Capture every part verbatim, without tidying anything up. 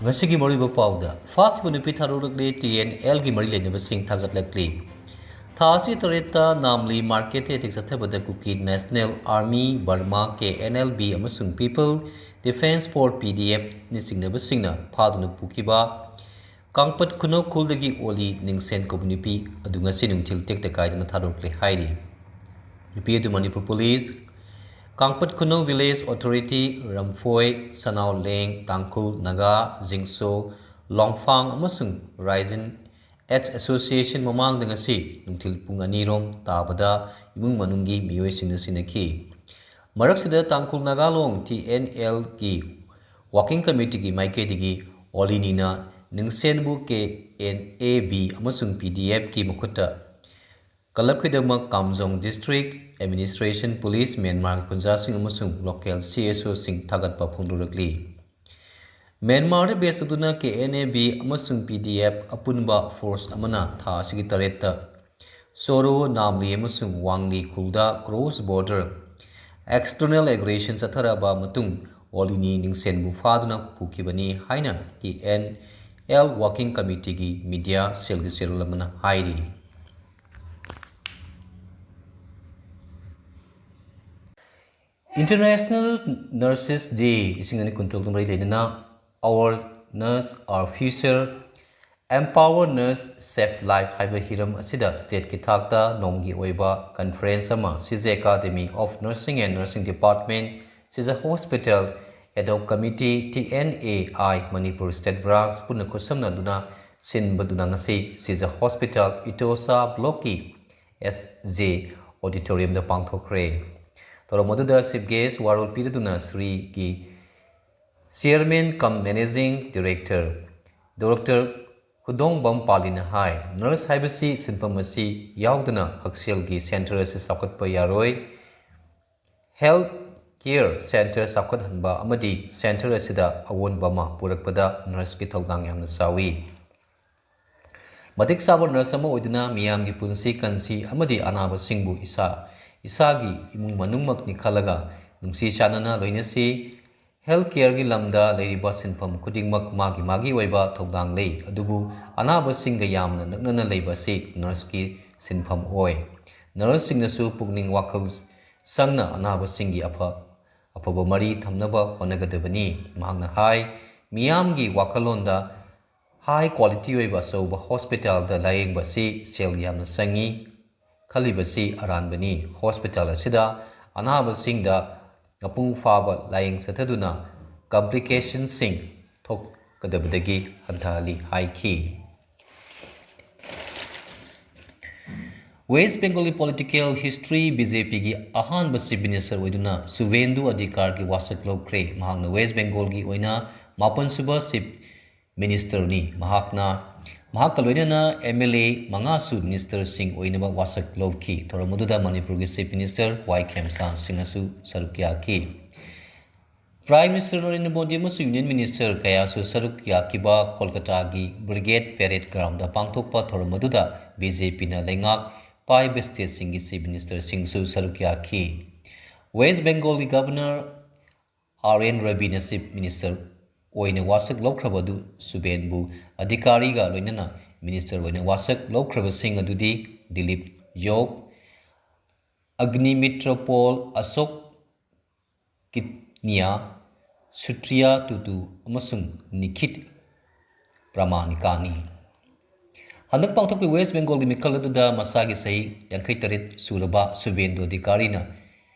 ꯃꯁꯤꯒꯤ ꯃꯔꯨꯑꯣꯏꯕ ꯄꯥꯎꯗ, ꯐꯥꯈꯤꯕ ꯅꯨꯄꯤ ꯊꯥꯗꯣꯔꯛꯂꯦ, ꯇꯤ ꯑꯦꯟ ꯑꯦꯜꯒꯤ ꯃꯔꯤ ꯂꯩꯅꯕꯁꯤꯡ ꯊꯥꯒꯠꯂꯛꯂꯤ꯫ ꯊꯥ ꯑꯁꯤ ꯇꯔꯦꯠꯇ ꯅꯥꯝꯂꯤ ꯃꯥꯔꯀꯦꯠꯇ ꯑꯦꯇꯦꯛ ꯆꯠꯊꯕꯗ Kuki national army, Burma, K N L B ꯑꯃꯁꯨꯡ people defence force, P D ꯑꯦꯐꯅꯆꯤꯡꯕꯁꯤꯡꯅ ꯐꯥꯗꯨꯅ ꯄꯨꯈꯤꯕ ꯀꯥꯡꯄꯠ ꯈꯨꯅꯧ ꯈꯨꯜꯗꯒꯤ ꯑꯣꯂꯤ ꯅꯤꯡꯁꯦꯟ ꯀꯧꯕ ꯅꯨꯄꯤ ꯑꯗꯨ ꯉꯁꯤ ꯅꯨꯡꯊꯤꯜ ꯇꯦꯛꯇ ꯀꯥꯏꯗꯅ ꯊꯥꯗꯣꯛꯂꯦ ꯍꯥꯏꯔꯤ꯫ ꯅꯨꯄꯤ ꯑꯗꯨ ꯃꯅꯤꯄꯨꯔ ꯄꯨꯂꯤꯁ, ꯀꯥꯡꯄꯠ ꯈꯨꯅꯧ ꯚꯤꯂꯦꯖ ꯑꯣꯊꯣꯔꯤꯇꯤ, ꯔꯝꯐꯣꯏ, ꯁꯅꯥꯎꯂꯦꯡ, ꯇꯥꯡꯈꯨꯜ, ꯅꯥꯒꯥ, ꯖꯤꯡꯁꯣ, ꯂꯣꯡꯐꯥꯡ ꯑꯃꯁꯨꯡ ꯔꯥꯏꯖꯟ ꯑꯦꯠꯁ ꯑꯦꯁꯣꯁꯤꯌꯦꯁꯟ ꯃꯃꯥꯡꯗ ꯉꯁꯤ ꯅꯨꯡꯊꯤꯜ ꯄꯨꯡ ꯑꯅꯤꯔꯣꯝ ꯇꯥꯕꯗ ꯏꯃꯨꯡ ꯃꯅꯨꯡꯒꯤ ꯃꯤꯑꯣꯏꯁꯤꯡꯅ ꯁꯤꯟꯅꯈꯤ꯫ ꯃꯔꯛꯁꯤꯗ ꯇꯥꯡꯈꯨꯜ ꯅꯥꯒꯥ ꯂꯣꯡ ꯇꯤ ꯑꯦꯟ ꯑꯦꯜꯒꯤ ꯋꯥꯀꯤꯡ ꯀꯃꯤꯇꯤꯒꯤ ꯃꯥꯏꯀꯩꯗꯒꯤ ꯑꯣꯂꯤꯅꯤꯅ ꯅꯤꯡꯁꯦꯟꯕꯨ ꯀꯦ ꯑꯦꯟ ꯑꯦ ꯕꯤ ꯑꯃꯁꯨꯡ ꯄꯤ ꯗꯤ ꯑꯦꯐꯀꯤ ꯃꯈꯨꯠꯇ ꯀꯜꯂꯛꯈꯤꯗꯃꯛ ꯀꯥꯝꯖꯣꯡ ꯗꯤꯁꯇ꯭ꯔꯤꯛ ꯑꯦꯗꯃꯤꯅꯤꯁꯇ꯭ꯔꯦꯁꯟ, ꯄꯨꯂꯤꯁ, ꯃ꯭ꯌꯥꯟꯃꯥꯔꯒꯤ ꯈꯨꯟꯖꯥꯁꯤꯡ ꯑꯃꯁꯨꯡ ꯂꯣꯀꯦꯜ ꯁꯤ ꯑꯦꯁ ꯑꯣꯁꯤꯡ ꯊꯥꯒꯠꯄ ꯐꯣꯡꯗꯣꯔꯛꯂꯤ꯫ ꯃ꯭ꯌꯥꯟꯃꯥꯔꯗ ꯕꯦꯁ ꯇꯧꯗꯨꯅ ꯀꯦ ꯑꯦꯟ ꯑꯦ ꯕꯤ ꯑꯃꯁꯨꯡ ꯄꯤ ꯗꯤ ꯑꯦꯐ ꯑꯄꯨꯟꯕ ꯐꯣꯔꯁ ꯑꯃꯅ ꯊꯥ ꯑꯁꯤꯒꯤ ꯇꯔꯦꯠꯇ ꯁꯣꯔꯣ, ꯅꯥꯝꯂꯤ ꯑꯃꯁꯨꯡ ꯋꯥꯡꯂꯤ ꯈꯨꯜꯗ ꯀ꯭ꯔꯣꯁ ꯕꯣꯔꯗꯔ ꯑꯦꯛꯁꯇꯔꯅꯦꯜ ꯑꯦꯒ꯭ꯔꯦꯁꯟ ꯆꯠꯊꯔꯕ ꯃꯇꯨꯡ ꯑꯣꯂꯤꯅꯤ ꯅꯤꯡꯁꯦꯟꯕꯨ ꯐꯥꯗꯨꯅ ꯄꯨꯈꯤꯕꯅꯤ ꯍꯥꯏꯅ ꯇꯤ ꯑꯦꯟ ꯑꯦꯜ ꯋꯥꯀꯤꯡ ꯀꯃꯤꯇꯤꯒꯤ ꯃꯤꯗꯤꯌꯥ ꯁꯦꯜꯒꯤ ꯆꯦꯔꯣꯜ ꯑꯃꯅ ꯍꯥꯏꯔꯤ꯫ International Nurses Day ꯂꯤꯁꯤꯡ ꯑꯅꯤ ꯀꯨꯟꯇꯔꯨꯛꯇ ꯃꯔꯤ ꯂꯩꯅꯅ Our Nurse, Our Future, Empower Nurse, Save Life ꯍꯥꯏꯕ ꯍꯤꯔꯝ ꯑꯁꯤꯗ ꯁ꯭ꯇꯦꯠꯀꯤ ꯊꯥꯛꯇ ꯅꯣꯡꯃꯒꯤ ꯑꯣꯏꯕ ꯀꯟꯐꯔꯦꯟꯁ ꯑꯃ Shija Academy of Nursing and Nursing Department, Shija hospital, ad hoc committee, T N A I Manipur state branch ꯄꯨꯟꯅ ꯈꯨꯠꯁꯝꯅꯗꯨꯅ ꯁꯤꯟꯕꯗꯨꯅ ꯉꯁꯤ ꯁꯤꯖ ꯍꯣꯁꯄꯤꯇꯥꯜ, ꯏꯇꯣꯁꯥ ꯕ꯭ꯂꯣꯛꯀꯤ ꯑꯦꯁ ꯖꯦ ꯑꯣꯗꯤꯇꯣꯔꯤꯌꯝꯗ ꯄꯥꯡꯊꯣꯛꯈ꯭ꯔꯦ꯫ ꯊꯧꯔꯝ ꯑꯗꯨꯗ ꯆꯤꯐ ꯒꯦꯁ ꯋꯥꯔꯣꯜ ꯄꯤꯗꯨꯅ ꯁ꯭ꯔꯤꯒꯤ ꯆꯤꯌꯔꯃꯦꯟ ꯀꯝ ꯃꯦꯅꯦꯖꯤꯡ ꯗꯤꯔꯦꯛꯇꯔ ꯗꯣꯛꯇꯔ ꯈꯨꯗꯣꯡꯕꯝ ꯄꯥꯂꯤꯅ ꯍꯥꯏ, ꯅꯔꯁ ꯍꯥꯏꯕꯁꯤ ꯁꯤꯟꯐꯝ ꯑꯁꯤ ꯌꯥꯎꯗꯅ ꯍꯛꯁꯦꯜꯒꯤ ꯁꯦꯟꯇꯔ ꯑꯁꯤ ꯆꯥꯎꯈꯠꯄ ꯌꯥꯔꯣꯏ꯫ ꯍꯦꯜꯊ ꯀꯦꯌꯔ ꯁꯦꯟꯇꯔ ꯆꯥꯎꯈꯠꯍꯟꯕ ꯑꯃꯗꯤ ꯁꯦꯟꯇꯔ ꯑꯁꯤꯗ ꯑꯑꯣꯟꯕ ꯑꯃ ꯄꯨꯔꯛꯄꯗ ꯅꯔꯁꯀꯤ ꯊꯧꯗꯥꯡ ꯌꯥꯝꯅ ꯆꯥꯎꯏ꯫ ꯃꯇꯤꯛ ꯆꯥꯕ ꯅꯔꯁ ꯑꯃ ꯑꯣꯏꯗꯨꯅ ꯃꯤꯌꯥꯝꯒꯤ ꯄꯨꯟꯁꯤ ꯀꯟꯁꯤ ꯑꯃꯗꯤ ꯑꯅꯥꯕꯁꯤꯡꯕꯨ ꯏꯁꯥ, ꯏꯁꯥꯒꯤ ꯏꯃꯨꯡ ꯃꯅꯨꯡꯃꯛꯅꯤ ꯈꯜꯂꯒ ꯅꯨꯡꯁꯤ ꯆꯥꯟꯅꯅ ꯂꯣꯏꯅꯁꯤ꯫ ꯍꯦꯜꯊ ꯀꯦꯌꯔꯒꯤ ꯂꯝꯗ ꯂꯩꯔꯤꯕ ꯁꯤꯟꯐꯝ ꯈꯨꯗꯤꯡꯃꯛ ꯃꯥꯒꯤ ꯃꯥꯒꯤ ꯑꯣꯏꯕ ꯊꯧꯗꯥꯡ ꯂꯩ, ꯑꯗꯨꯕꯨ ꯑꯅꯥꯕꯁꯤꯡꯒ ꯌꯥꯝꯅ ꯅꯛꯅꯅ ꯂꯩꯕ ꯑꯁꯤ ꯅꯔꯁꯀꯤ ꯁꯤꯟꯐꯝ ꯑꯣꯏ꯫ ꯅꯔꯁꯁꯤꯡꯅꯁꯨ ꯄꯨꯛꯅꯤꯡ ꯋꯥꯈꯜ ꯆꯪꯅ ꯑꯅꯥꯕꯁꯤꯡꯒꯤ ꯑꯐ-, ꯑꯐꯕ ꯃꯔꯤ ꯊꯝꯅꯕ ꯍꯣꯠꯅꯒꯗꯕꯅꯤ꯫ ꯃꯍꯥꯛꯅ ꯍꯥꯏ, ꯃꯤꯌꯥꯝꯒꯤ ꯋꯥꯈꯜꯂꯣꯟꯗ ꯍꯥꯏ ꯀ꯭ꯋꯥꯂꯤꯇꯤ ꯑꯣꯏꯕ ꯑꯆꯧꯕ ꯍꯣꯁꯄꯤꯇꯥꯜꯗ ꯂꯥꯌꯦꯡꯕ ꯑꯁꯤ ꯁꯦꯜ ꯌꯥꯝꯅ ꯆꯪꯏ ꯈꯜꯂꯤꯕꯁꯤ ꯑꯔꯥꯟꯕꯅꯤ꯫ ꯍꯣꯁꯄꯤꯇꯥꯜ ꯑꯁꯤꯗ ꯑꯅꯥꯕꯁꯤꯡꯗ ꯃꯄꯨꯡ ꯐꯥꯕ ꯂꯥꯌꯦꯡ ꯆꯠꯊꯗꯨꯅ ꯀꯝꯄ꯭ꯂꯤꯀꯦꯁꯟꯁꯤꯡ ꯊꯣꯛꯀꯗꯕꯗꯒꯤ ꯍꯟꯊꯍꯜꯂꯤ ꯍꯥꯏꯈꯤ꯫ ꯋꯦꯁ ꯕꯦꯡꯒꯣꯜꯒꯤ ꯄꯣꯂꯤꯇꯤꯀꯦꯜ ꯍꯤꯁꯇ꯭ꯔꯤ, ꯕꯤ ꯖꯦ ꯄꯤꯒꯤ ꯑꯍꯥꯟꯕ ꯆꯤꯐ ꯃꯤꯅꯤꯁꯇꯔ ꯑꯣꯏꯗꯨꯅ ꯁꯨꯚꯦꯟꯗꯨ ꯑꯙꯤꯀꯥꯔꯒꯤ ꯋꯥꯁꯛ ꯂꯧꯈ꯭ꯔꯦ꯫ ꯃꯍꯥꯛꯅ ꯋꯦꯁ ꯕꯦꯡꯒꯣꯜꯒꯤ ꯑꯣꯏꯅ ꯃꯥꯄꯟꯁꯨꯕ ꯆꯤꯐ ꯃꯤꯅꯤꯁꯇꯔꯅꯤ꯫ ꯃꯍꯥꯛꯅ, ꯃꯍꯥꯛꯀ ꯂꯣꯏꯅꯅ ꯑꯦꯝ ꯑꯦꯜ ꯑꯦ ꯃꯉꯥꯁꯨ ꯃꯤꯅꯤꯁꯇꯔꯁꯤꯡ ꯑꯣꯏꯅꯕ ꯋꯥꯁꯛ ꯂꯧꯈꯤ꯫ ꯊꯧꯔꯝ ꯑꯗꯨꯗ ꯃꯅꯤꯄꯨꯔꯒꯤ ꯆꯤꯐ ꯃꯤꯅꯤꯁꯇꯔ ꯋꯥꯏ ꯈꯦꯝꯆꯥꯟ ꯁꯤꯡꯅꯁꯨ ꯁꯔꯨꯛ ꯌꯥꯈꯤ꯫ ꯄ꯭ꯔꯥꯏꯝ ꯃꯤꯅꯤꯁꯇꯔ ꯅꯔꯦꯟꯗ꯭ꯔ ꯃꯣꯗꯤ ꯑꯃꯁꯨꯡ ꯌꯨꯅꯤꯌꯟ ꯃꯤꯅꯤꯁꯇꯔ ꯀꯌꯥꯁꯨ ꯁꯔꯨꯛ ꯌꯥꯈꯤꯕ ꯀꯣꯜꯀꯇꯥꯒꯤ ꯕ꯭ꯔꯤꯒꯦꯗ ꯄꯦꯔꯦꯗ ꯒ꯭ꯔꯥꯎꯟꯗ ꯄꯥꯡꯊꯣꯛꯄ ꯊꯧꯔꯝ ꯑꯗꯨꯗ ꯕꯤ ꯖꯦ ꯄꯤꯅ ꯂꯩꯉꯥꯛ ꯄꯥꯏꯕ ꯁ꯭ꯇꯦꯠꯁꯤꯡꯒꯤ ꯆꯤꯐ ꯃꯤꯅꯤꯁꯇꯔꯁꯤꯡꯁꯨ ꯁꯔꯨꯛ ꯌꯥꯈꯤ꯫ ꯋꯦꯁ ꯕꯦꯡꯒꯣꯜꯒꯤ ꯒꯕꯔꯅꯔ ꯑꯥꯔ ꯑꯦꯟ ꯔꯕꯤꯅ ꯆꯤꯐ ꯃꯤꯅꯤꯁꯇꯔ ꯑꯣꯏꯅ ꯋꯥꯁꯛ ꯂꯧꯈ꯭ꯔꯕ ꯑꯗꯨ ꯁꯨꯚꯦꯟꯕꯨ ꯑꯙꯤꯀꯥꯔꯤꯒ ꯂꯣꯏꯅꯅ ꯃꯤꯅꯤꯁꯇꯔ ꯑꯣꯏꯅ ꯋꯥꯁꯛ ꯂꯧꯈ꯭ꯔꯕꯁꯤꯡ ꯑꯗꯨꯗꯤ ꯗꯤꯂꯤꯞ ꯌꯣꯒ, ꯑꯒꯅꯤꯃꯤꯇ꯭ꯔ ꯄꯣꯜ, ꯑꯁꯣꯛ ꯀꯤꯠꯅꯤꯌꯥ, ꯁꯨꯇ꯭ꯔꯤꯌꯥ ꯇꯨꯇꯨ ꯑꯃꯁꯨꯡ ꯅꯤꯈꯤꯠ ꯄ꯭ꯔꯃꯥꯅꯤꯀꯥꯅꯤ꯫ ꯍꯟꯗꯛ ꯄꯥꯡꯊꯣꯛꯄ ꯋꯦꯁ ꯕꯦꯡꯒꯣꯜꯒꯤ ꯃꯤꯈꯜ ꯑꯗꯨꯗ ꯃꯁꯥꯒꯤ ꯆꯍꯤ ꯌꯥꯡꯈꯩ ꯇꯔꯦꯠ ꯁꯨꯔꯕ ꯁꯨꯚꯦꯟꯗꯨ ꯑꯙꯤꯀꯥꯔꯤꯅ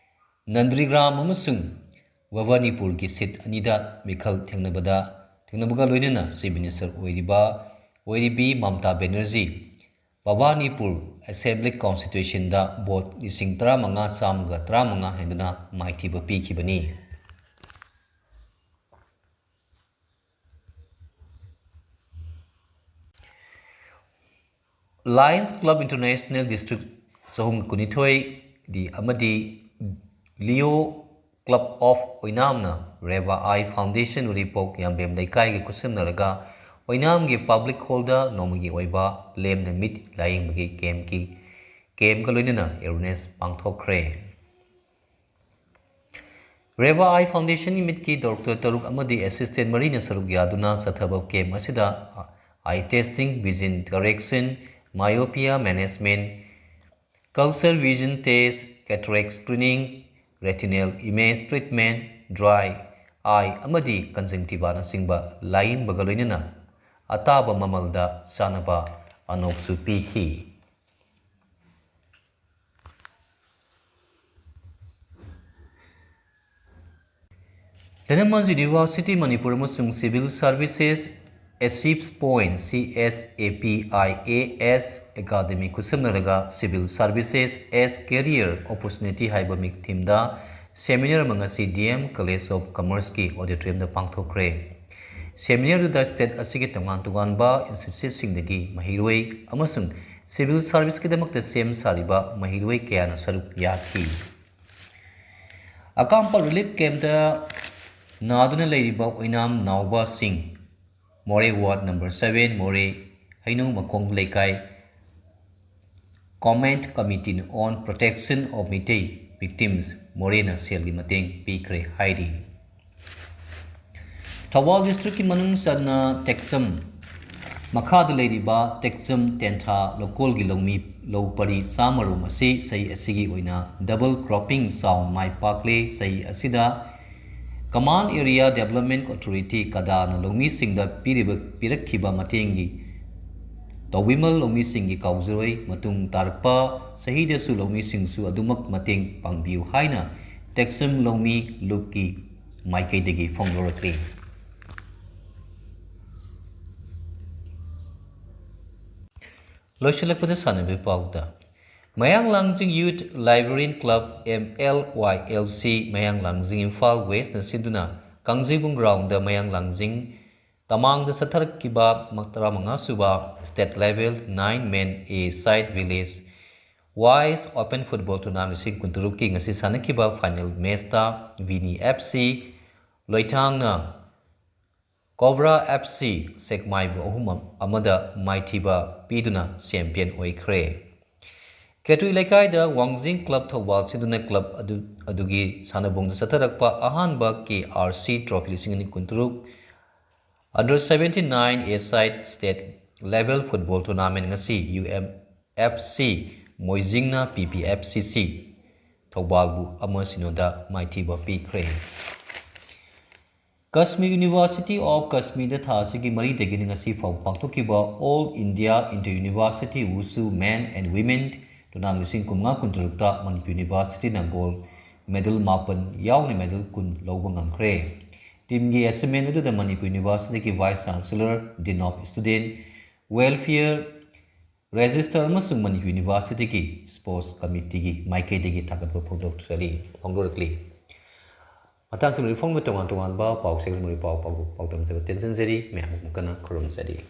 ꯅꯟꯗ꯭ꯔꯤꯒ꯭ꯔꯥꯝ ꯑꯃꯁꯨꯡ ꯚꯕꯥꯅꯤꯄꯨꯔꯒꯤ ꯁꯤꯠ ꯑꯅꯤꯗ ꯃꯤꯈꯜ ꯊꯦꯡꯅꯕꯗ, ꯊꯦꯡꯅꯕꯒ ꯂꯣꯏꯅꯅ ꯆꯤꯐ ꯃꯤꯅꯤꯁꯇꯔ ꯑꯣꯏꯔꯤꯕ, ꯑꯣꯏꯔꯤꯕꯤ ꯃꯝꯇꯥ ꯕꯦꯅꯔꯖꯤ ꯚꯕꯥꯅꯤꯄꯨꯔ ꯑꯦꯁꯦꯝꯕ꯭ꯂꯤ ꯀꯣꯟꯁꯇꯤꯇ꯭ꯌꯨꯁꯟꯗ ꯚꯣꯠ ꯂꯤꯁꯤꯡ ꯇꯔꯥꯃꯉꯥ ꯆꯥꯝꯃꯒ ꯇꯔꯥꯃꯉꯥ ꯍꯦꯟꯗꯨꯅ ꯃꯥꯏꯊꯤꯕ ꯄꯤꯈꯤꯕꯅꯤ꯫ ꯂꯥꯌꯟꯁ ꯀ꯭ꯂꯕ ꯏꯟꯇꯔꯅꯦꯁꯅꯦꯜ ꯗꯤꯁꯇ꯭ꯔꯤꯛ ꯆꯍꯨꯝ ꯀꯨꯟꯅꯤꯊꯣꯏ ꯗꯤ ꯑꯃꯗꯤ ꯂꯤꯑꯣ ꯀ꯭ꯂꯕ ꯑꯣꯐ ꯑꯣꯏꯅꯥꯝꯅ ꯔꯦꯕꯥ ꯑꯥꯏ ꯐꯥꯎꯟꯗꯦꯁꯟ ꯎꯔꯤꯄꯣꯛ ꯌꯥꯝꯕꯦꯝ ꯂꯩꯀꯥꯏꯒꯤ ꯈꯨꯠꯁꯝꯅꯔꯒ ꯑꯣꯏꯅꯥꯝꯒꯤ ꯄꯕ꯭ꯂꯤꯛ ꯍꯣꯜꯗ ꯅꯣꯡꯃꯒꯤ ꯑꯣꯏꯕ ꯂꯦꯝꯅ ꯃꯤꯠ ꯂꯥꯌꯦꯡꯕꯒꯤ ꯀꯦꯝꯞꯀꯤ, ꯀꯦꯝꯞꯀ ꯂꯣꯏꯅꯅ ꯑꯦꯋꯦꯔꯅꯦꯁ ꯄꯥꯡꯊꯣꯛꯈ꯭ꯔꯦ꯫ Reva Eye Foundation ꯏꯃꯤꯠꯀꯤ ꯗꯣꯛꯇꯔ ꯇꯔꯨꯛ ꯑꯃꯗꯤ ꯑꯦꯁꯤꯁꯇꯦꯟ ꯃꯔꯤꯅ ꯁꯔꯨꯛ ꯌꯥꯗꯨꯅ ꯆꯠꯊꯕ ꯀꯦꯝꯞ ꯑꯁꯤꯗ eye testing, vision correction, myopia management, culture vision test, cataract screening, retinal image treatment, dry eye ꯑꯃꯗꯤ conjunctivaꯅꯆꯤꯡꯕ ꯂꯥꯌꯦꯡꯕꯒ ꯂꯣꯏꯅꯅ ꯑꯇꯥꯕ ꯃꯃꯜꯗ ꯆꯥꯅꯕ ꯑꯅꯣꯛꯁꯨ ꯄꯤꯈꯤ꯫ ꯙꯅꯃꯟꯖꯨ ꯌꯨꯅꯤꯚꯔꯁꯤꯇꯤ ꯃꯅꯤꯄꯨꯔ ꯑꯃꯁꯨꯡ Civil Services Achieve Point, C S A P I A S Academy ꯈꯨꯠꯁꯝꯅꯔꯒ Civil Services as Career Opportunity ꯍꯥꯏꯕ ꯃꯤꯡ ꯊꯤꯝꯗ seminar ꯑꯃ ꯉꯁꯤ D M College of Commerceꯀꯤ auditoriumꯗ ꯄꯥꯡꯊꯣꯛꯈ꯭ꯔꯦ꯫ Seminarꯗꯨꯗ state ꯑꯁꯤꯒꯤ ꯇꯣꯉꯥꯟ ꯇꯣꯉꯥꯟꯕ instituteꯁꯤꯡꯗꯒꯤ ꯃꯍꯩꯔꯣꯏ ꯑꯃꯁꯨꯡ civil serviceꯀꯤꯗꯃꯛꯇ ꯁꯦꯝ ꯁꯥꯔꯤꯕ ꯃꯍꯩꯔꯣꯏ ꯀꯌꯥꯅ ꯁꯔꯨꯛ ꯌꯥꯈꯤ꯫ ꯑꯀꯥꯝꯄ relief campꯇ ꯅꯥꯗꯨꯅ ꯂꯩꯔꯤꯕ ꯑꯣꯏꯅꯥꯝ ꯅꯥꯎꯕꯁꯤꯡ, ꯃꯣꯔꯦ ward number seven, ꯃꯣꯔꯦ ꯍꯩꯅꯧ ꯃꯈꯣꯡ ꯂꯩꯀꯥꯏ, Command Committee on Protection of Meitei Victims, ꯃꯣꯔꯦꯅ ꯁꯦꯜꯒꯤ ꯃꯇꯦꯡ ꯄꯤꯈ꯭ꯔꯦ ꯍꯥꯏꯔꯤ꯫ ꯊꯧꯕꯥꯜ districtꯀꯤ ꯃꯅꯨꯡ ꯆꯟꯅ ꯇꯦꯛꯆꯝ ꯃꯈꯥꯗ ꯂꯩꯔꯤꯕ ꯇꯦꯛꯆꯝ ꯇꯦꯟꯊꯥ ꯂꯧꯀꯣꯜꯒꯤ ꯂꯧꯃꯤ ꯂꯧ ꯄꯔꯤ ꯆꯥꯝꯃ ꯔꯣꯝ ꯑꯁꯤ ꯆꯍꯤ ꯑꯁꯤꯒꯤ ꯑꯣꯏꯅ double cropping ꯆꯥꯎꯅ ꯃꯥꯏ ꯄꯥꯛꯂꯦ꯫ ꯆꯍꯤ ꯑꯁꯤꯗ Command Area Development Authority, ꯀꯗꯥꯅ ꯂꯧꯃꯤꯁꯤꯡꯗ ꯄꯤꯔꯤꯕ, ꯄꯤꯔꯛꯈꯤꯕ ꯃꯇꯦꯡꯒꯤ ꯇꯧꯕꯤꯃꯜ ꯂꯧꯃꯤꯁꯤꯡꯒꯤ ꯀꯥꯎꯖꯔꯣꯏ꯫ ꯃꯇꯨꯡ ꯇꯥꯔꯛꯄ ꯆꯍꯤꯗꯁꯨ ꯂꯧꯃꯤꯁꯤꯡꯁꯨ ꯑꯗꯨꯃꯛ ꯃꯇꯦꯡ ꯄꯥꯡꯕꯤꯌꯨ ꯍꯥꯏꯅ ꯇꯦꯛꯆꯝ ꯂꯧꯃꯤ ꯂꯨꯞꯀꯤ ꯃꯥꯏꯀꯩꯗꯒꯤ ꯐꯣꯡꯗꯣꯔꯛꯂꯤ꯫ ꯂꯣꯏꯁꯤꯜꯂꯛꯄꯗ ꯁꯥꯟꯅꯕꯒꯤ ꯄꯥꯎꯗ, ꯃꯌꯥꯡ ꯂꯥꯡꯖꯤꯡ Youth Librarian Club, M L Y L C, ꯃꯌꯥꯡ ꯂꯥꯡꯖꯤꯡ, ꯏꯝꯐꯥꯜ Westꯅ ꯁꯤꯟꯗꯨꯅ ꯀꯥꯡꯖꯩꯕꯨꯡ groundꯗ ꯃꯌꯥꯡ ꯂꯥꯡꯖꯤꯡ ꯇꯃꯥꯡꯗ ꯆꯠꯊꯔꯛꯈꯤꯕ ꯇꯔꯥꯃꯉꯥ ꯁꯨꯕ state level nine man a side village wise open football tournament ꯂꯤꯁꯤꯡ ꯀꯨꯟꯇꯔꯨꯛꯀꯤ ꯉꯁꯤ ꯁꯥꯟꯅꯈꯤꯕ final matchꯇ ꯚꯤꯅꯤ F C ꯂꯣꯏꯊꯥꯡꯅ Cobra F C ꯁꯦꯛꯃꯥꯏꯕꯨ ꯑꯍꯨꯝ ꯑꯃꯗ ꯃꯥꯏꯊꯤꯕ ꯄꯤꯗꯨꯅ champion ꯑꯣꯏꯈ꯭ꯔꯦ꯫ ꯈꯦꯇ꯭ꯔꯤ ꯂꯩꯀꯥꯏꯗ ꯋꯥꯡꯖꯤꯡ ꯀ꯭ꯂꯕ ꯊꯧꯕꯥꯜ ꯁꯤꯟꯗꯨꯅ ꯀ꯭ꯂꯕ ꯑꯗꯨ ꯑꯗꯨꯒꯤ ꯁꯥꯟꯅꯕꯨꯡꯗ ꯆꯠꯊꯔꯛꯄ ꯑꯍꯥꯟꯕ ꯀꯦ ꯑꯥꯔ ꯁꯤ ꯇ꯭ꯔꯣꯐꯤ ꯂꯤꯁꯤꯡ ꯑꯅꯤ ꯀꯨꯟꯇꯔꯨꯛ Under seventy nine A side state level football tournament ꯉꯁꯤ ꯌꯨ ꯑꯦꯝ ꯑꯦꯐ ꯁꯤ ꯃꯣꯏꯖꯤꯡꯅ ꯄꯤ ꯄꯤ ꯑꯦꯐ ꯁꯤ ꯁꯤ ꯊꯧꯕꯥꯜꯕꯨ ꯑꯃ ꯁꯤꯅꯣꯗ ꯃꯥꯏꯊꯤꯕ ꯄꯤꯈ꯭ꯔꯦ꯫ ꯀꯁꯃꯤꯔ University of Kashmirꯗ ꯊꯥ ꯑꯁꯤꯒꯤ ꯃꯔꯤꯗꯒꯤꯅ ꯉꯁꯤ ꯐꯥꯎꯕ ꯄꯥꯡꯊꯣꯛꯈꯤꯕ All India Inter University Wushu Men and Women Tournament ꯂꯤꯁꯤꯡ ꯀꯨꯟꯃꯉꯥ ꯀꯨꯟꯇꯔꯨꯛꯇ ꯃꯅꯤꯄꯨꯔ ꯌꯨꯅꯤꯚꯔꯁꯤꯇꯤꯅ ꯒꯣꯜ ꯃꯦꯗꯜ ꯃꯥꯄꯟ ꯌꯥꯎꯅ ꯃꯦꯗꯜ ꯀꯨꯟ ꯂꯧꯕ ꯉꯝꯈ꯭ꯔꯦ꯫ ꯇꯤꯝꯒꯤ ꯑꯦꯁꯦꯁꯃꯦꯟ ꯑꯗꯨꯗ ꯃꯅꯤꯄꯨꯔ ꯌꯨꯅꯤꯚꯔꯁꯤꯇꯤꯒꯤ Vice Chancellor, Dean of Student Welfare, Registrar ꯑꯃꯁꯨꯡ ꯃꯅꯤꯄꯨꯔ ꯌꯨꯅꯤꯚꯔꯁꯤꯇꯤꯒꯤ ꯁ꯭ꯄꯣꯔꯠꯁ ꯀꯃꯤꯇꯤꯒꯤ ꯃꯥꯏꯀꯩꯗꯒꯤ ꯊꯥꯒꯠꯄ ꯐꯣꯡꯗꯣꯛꯆꯔꯤ ꯐꯣꯡꯗꯣꯔꯛꯂꯤ꯫ ꯃꯇꯥꯡꯁꯤꯡ ꯂꯣꯏ ꯐꯣꯡꯕ ꯇꯣꯉꯥꯟ ꯇꯣꯉꯥꯟꯕ ꯄꯥꯎ ꯆꯦ ꯃꯔꯤ ꯄꯥꯎ ꯄꯥꯎ ꯄꯥꯎ ꯇꯝꯖꯕ ꯇꯦꯟꯖꯟꯖꯔꯤ꯫ ꯃꯌꯥꯝ ꯑꯃꯨꯛ ꯀꯟꯅ ꯈꯨꯔꯨꯝꯖꯔꯤ꯫